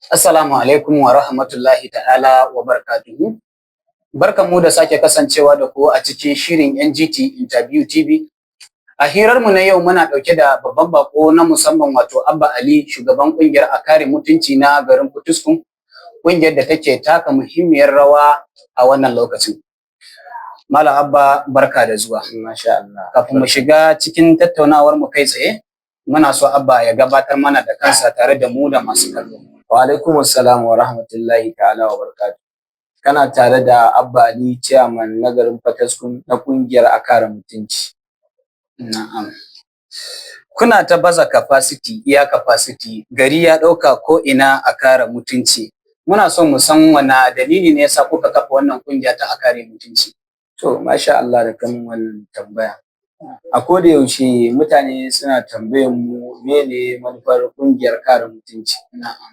Assalamu alaikum wa rahmatullahi ta'ala wa barakatuhu. Barkanmu da sake kasancewa da ku a cikin shirin NGT Interview TV. A hirarmu na yau muna ɗauke da babban bako na musamman, wato Abba Ali, shugaban ƙungiyar a kare mutunci na garin Potiskum, ƙungiyar da take taka muhimmiyar rawa a wannan lokacin. Malam Abba, barka da zuwa. Masha Allah. Kafin mu shiga cikin tattaunawar mu kai tsaye, muna so Abba ya gabatar mana da kansa tare da mu da masu kallo. Wa alaikum assalam wa rahmatullahi ta'ala wa barakatuh. Kana tare da Abba Ali, chairman na garin Potiskum na kungiyar a kare mutunci. Na'am. Kuna ta baza capacity, iya capacity, gari ya ɗauka ko ina a kare mutunci. Muna so mu san wane dalili ne yasa kuka kafa wannan kungiya ta a kare mutunci. To, masha Allah da kan wannan tambaya. A koda yaushe mutane suna tambayan mu mene manufar kungiyar kare mutunci.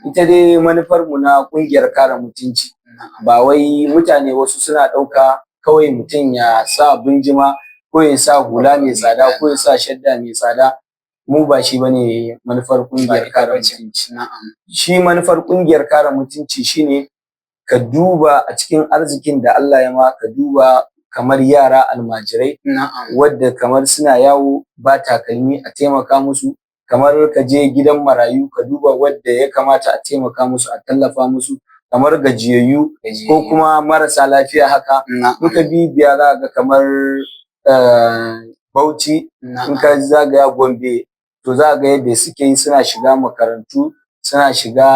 Ita dai manufar mu na kungiyar kare mutunci ba wai mutane wasu suna ɗauka kawai mutum ya sa binjima ko ya sa hula mai tsada ko ya sa shadda mai tsada, mu ba shi bane manufar kungiyar kare mutunci. Shi manufar kungiyar kare mutunci shine ka duba a cikin arzikin da Allah ya ma, ka duba kamar yara almajirai wadda kamar suna yawo ba takalmi, a taimaka musu, kamar ka je gidan marayu ka duba wadda ya kamata a taimaka musu, a tallafa musu, kamar gajiyayyu ko kuma marasa lafiya haka. In ka bibiya, za ga kamar Bauchi, in ka zagaya Gombe, to za ga yadda suke yi, suna shiga makarantu, suna shiga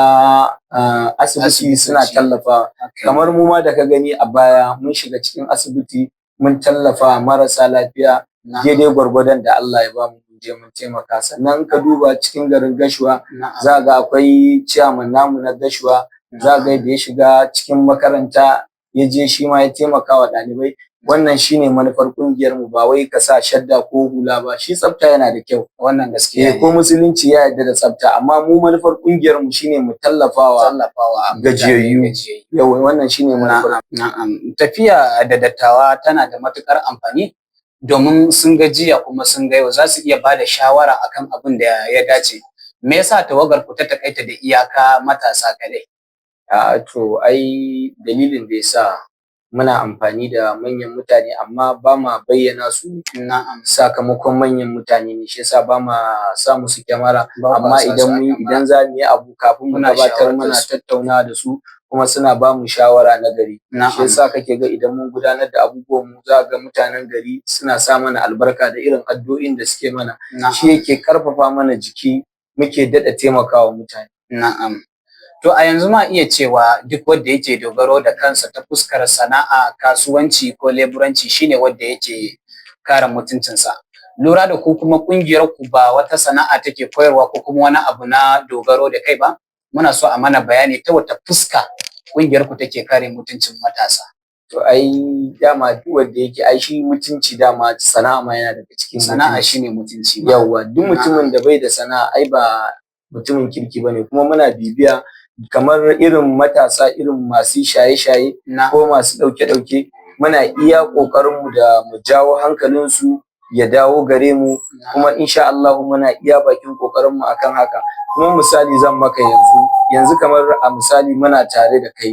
asibiti, suna tallafawa. Kamar mu ma da ka gani a baya, mun shiga cikin asibiti, mun tallafa marasa lafiya daidai gwargwadon da Allah ya bamu, mun je mun taimaka. Sannan ka duba cikin garin Gashuwa, za ga akwai ciyaman namu na Gashuwa, za ga yadda ya shiga cikin makaranta, ya je shi ma ya taimaka wa ɗalibai. Wannan shine manufar kungiyar mu, ba wai ka sa shadda ko hula ba. Shi tsafta yana da kyau. Wannan gaskiya. Eh, ko musulunci ya yarda da tsafta, amma mu manufar kungiyar mu shine mu tallafawa tallafawa gajiyayyu. Yau wannan shine manufar. Na'am, tafiya da dattawa tana da matukar amfani domin sun ga jiya kuma sun ga yau, za su iya bada shawara akan abin da ya dace. Me yasa tawagar ku ta takaita da iyaka matasa kadai? A to, ai dalilin da yasa muna amfani da manyan mutane amma ba ma bayyana su, sakamakon manyan mutane ne, shi yasa ba ma sa musu kyamara. Amma idan idan za mu yi abu, kafin mu gabatar muna tattauna da su, kuma suna ba mu shawara na gari. Shi yasa kake ga idan mun gudanar da abubuwan mu, za ga mutanen gari suna sa mana albarka da irin addu'o'in da suke mana. Shi yake karfafa mana jiki, muke daɗa taimakawa mutane. Na'am. To, a yanzu ma iya cewa duk wanda yake dogaro da kansa ta fuskar sana'a, kasuwanci ko leburanci shine wanda yake kare mutuncinsa. Lura da ku kuma kungiyar ku ba wata sana'a take koyarwa ko kuma wani abu na dogaro da kai ba, muna so a mana bayani ta wata fuska kungiyar ku take kare mutuncin matasa. To, ai dama duk wanda yake, ai shi mutunci dama sana'a ma yana daga cikin Sana'a shine mutunci. Yawwa, duk mutumin da bai da sana'a ai ba mutumin kirki bane. Kuma muna bibiya kamar irin matasa, irin masu shaye-shaye ko masu ɗauke-ɗauke, muna iya ƙoƙarin mu da mu jawo hankalinsu ya dawo gare mu, kuma insha Allahu muna iya bakin ƙoƙarin mu akan haka. Kuma misali zan maka yanzu, yanzu kamar a misali muna tare da kai,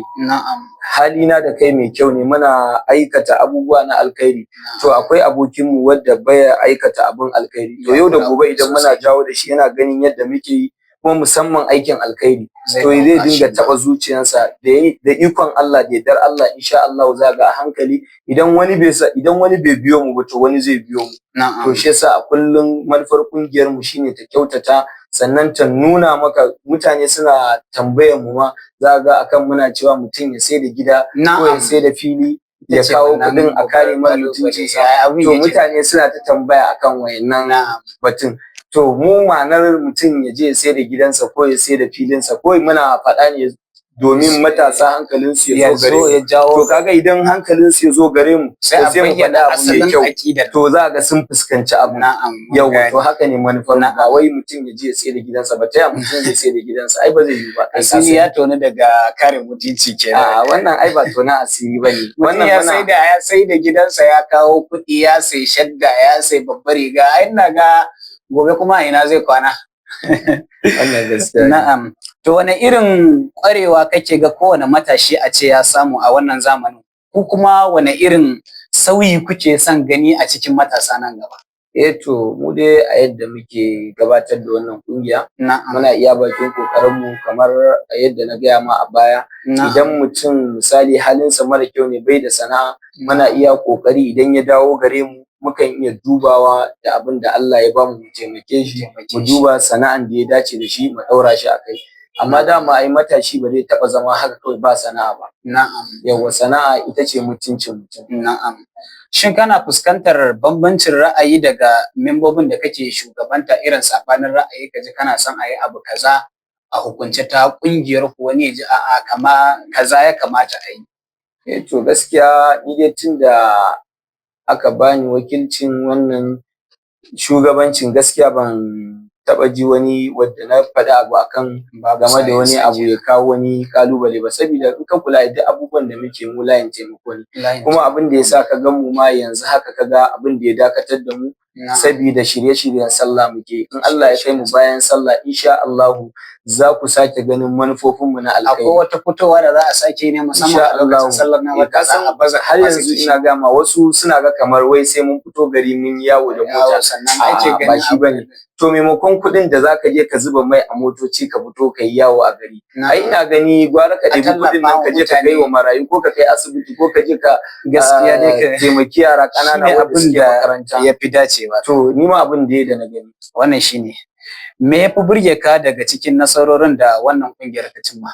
halina da kai mai kyau ne, muna aikata abubuwa na alkhairi. To, akwai abokin mu wanda baya aikata abun alkhairi. To, yau da gobe idan muna jawo da shi, yana ganin yadda muke yi, kuma musamman aikin alkhairi, to zai dinga taɓa zuciyarsa. Da ikon Allah, da yardar Allah, insha Allah za ga a hankali idan wani bai biyo mu ba, to wani zai biyo mu. To, shi yasa a kullum manufar kungiyar mu shine ta kyautata, sannan ta nuna maka. Mutane suna tambayar mu ma, za ga akan muna cewa mutum ya sai da gida ko ya sai da fili, ya kawo kuɗin a kare mara mutuncinsa. To, mutane suna ta tambaya akan wayannan batun. To, mu ma'anar mutum ya je ya sai da gidansa ko ya sai da filinsa ko muna faɗa ne domin matasa hankalinsu ya zo gare mu. To, kaga idan hankalinsu ya zo gare mu, sai a sai mu faɗa bayyana abu mai asalin kyau, aƙidar. To, za ga sun fuskanci abu. Yawwa, to haka ne manufar mu. Ba wai mutum ya je ya sai da gidansa ba. Ta ya mutum zai sai da gidansa? Ai ba zai yiwu ba, kai ka Asiri sani. ya toni daga kare mutunci kenan. A wannan ai ba tona asiri bane. Wannan Wannan ya muna sai da ya sai da gidansa, ya kawo kuɗi, ya sai shadda, ya sai babbar riga, ai ina ga gobe kuma a ina zai kwana? Wannan gaskiya ne. Na'am. To wane irin ƙwarewa kake ga kowane matashi a ce ya samu a wannan zamanin? Ku kuma wane irin sauyi kuke son gani a cikin matasa nan gaba? Eh to, mu dai a yadda muke gabatar da wannan kungiya, muna iya bakin kokarin mu kamar a yadda na gaya ma a baya. Idan mutum misali halinsa mara kyau ne, bai da sana'a, muna iya kokari idan ya dawo gare mu, mukan iya dubawa da abin da Allah ya bamu mu taimake shi, mu duba sana'an da ya dace da shi, mu ɗaura shi a kai. Amma dama ai matashi ba zai taɓa zama haka kawai ba sana'a ba. Yawwa, sana'a ita ce mutuncin mutum. Na'am. Shin kana fuskantar bambancin ra'ayi daga membobin da kake shugabanta, irin saɓanin ra'ayi, kaji kana son a yi abu kaza a hukunce ta ƙungiyar ku, wani ya ji a'a, kama kaza ya kamata a yi? Eh to, gaskiya ni dai tun da aka bani wakilcin wannan shugabancin, gaskiya ban taɓa ji wani wadda na faɗi abu akan game da wani abu ya kawo wani kalubale ba, saboda in ka kula da abubuwan da muke, mu layin taimako ne. Kuma abin da yasa ka gan mu ma yanzu haka, ka ga abin da ya dakatar da mu, saboda shirye-shiryen sallah muke. In Allah ya kai mu bayan sallah, insha Allahu za ku sake ganin manufofin mu na alkhairi. Akwai wata fitowa da za a sake ne musamman a lokacin sallar na wata za a baza? Har yanzu ina ga ma wasu suna ga kamar wai sai mun fito gari mun yawo da mota sannan ake ba ganin shi bane. To, maimakon kuɗin da zaka je ka zuba mai a motoci ka fito ka yi yawo a gari, ai ina gani gwara ka ɗebi kuɗin nan ka je ka kai wa marayu, ko ka kai asibiti, ko ka je ka Gaskiya dai ka taimaki yara ƙanana shine wanda abin suke da makaranta. ya fi dacewa. To, ni ma abin da na gani. Wannan shine. Me ya fi burge ka daga cikin nasarorin da wannan kungiyar ta cimma?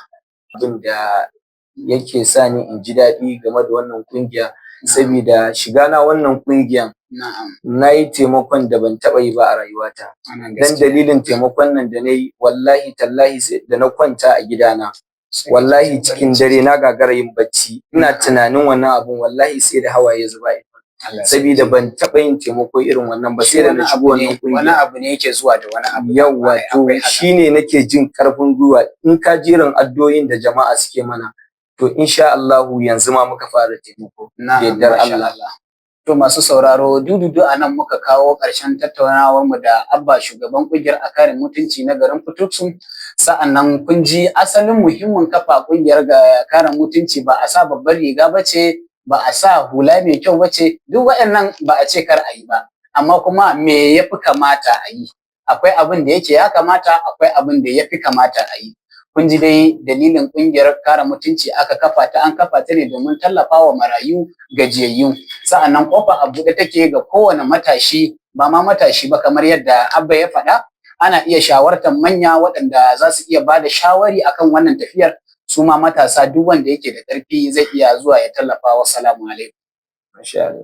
Abin da yake sa ni in ji daɗi game da wannan kungiya, saboda shiga na wannan kungiyan, na yi taimakon da ban taɓa yi ba a rayuwata. Wannan Dan gaskiya. dalilin taimakon nan da na yi, wallahi tallahi, sai da na kwanta a gidana, wallahi cikin dare na gagara yin bacci, ina tunanin wannan abun, wallahi sai da hawaye zuba, Allah. saboda ban taɓa yin taimako irin wannan ba sai da na Wani shigo abu wannan ne, wani kungiya. abu ne yake zuwa da wani abu. Yawwa, to Akwai haka. shine nake jin karfin gwiwa. In ka jiran addu'o'in da jama'a suke mana, to insha Allahu yanzu ma muka fara taimako da yardar Masha Allah. Allah. To, masu sauraro, dududu a nan muka kawo ƙarshen tattaunawar mu da Abba, shugaban ƙungiyar a kare mutunci na garin Potiskum. Sa'annan kun ji asalin muhimmin kafa ƙungiyar ga kare mutunci. Ba a sa babbar riga ba ce, ba a sa hula mai kyau ba ce, duk waɗannan ba a ce kar a yi ba. Amma kuma me ya fi kamata a yi? Akwai abin da yake ya kamata, akwai abin da ya fi kamata a yi. Kun ji dai dalilin ƙungiyar kare mutunci aka kafa ta, an kafa ta ne domin tallafawa marayu, gajiyayyu. Sa'annan kofa a buɗe take ga kowane matashi, ba ma matashi ba, kamar yadda Abba ya faɗa, ana iya shawartar manya waɗanda za su iya ba da shawari akan wannan tafiyar. Su ma matasa, duk wanda yake da ƙarfi zai iya zuwa ya tallafa. Wassalamu alaikum. Masha Allah.